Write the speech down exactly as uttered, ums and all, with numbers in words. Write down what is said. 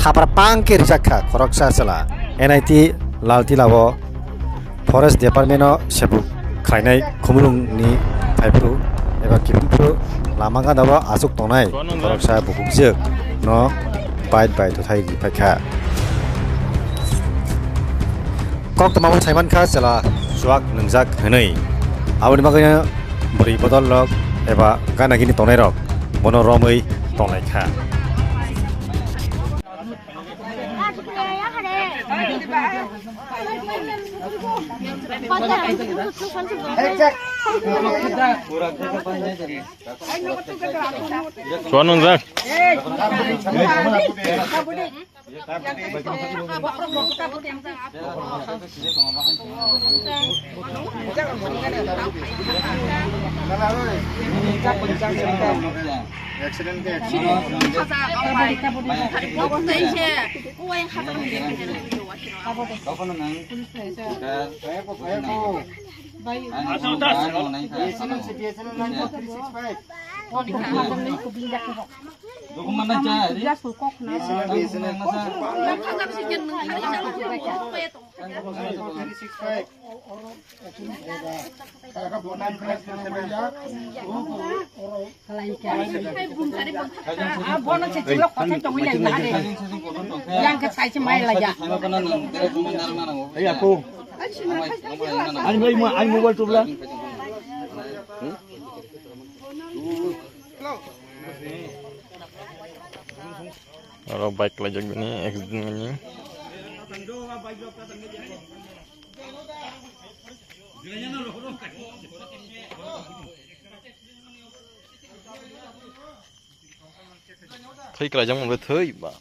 Apra pang khe rijak kha khoroksa chwla N I T Laltila o Forest Department o sebuk khlainai khumulwng ni phaiphuru eba kiphilphuru lama gana o achuk tongnai khoroksa bukhukjwk no bike bai tothai ri phai kha. Kok tma bo saiman kha chwla chuak nwngjak hwnwi. Aboni bagwino bwrwi bodol rok eba gana gini tongnai rok bono romwi tonglai kha. Chuak nwngjak. Yang ke sai se mai la ya. Ani bai mo, ani mobile tubla. Oro bike kalaijak bini accident mani. Thwi kalaijak mani thwi ba.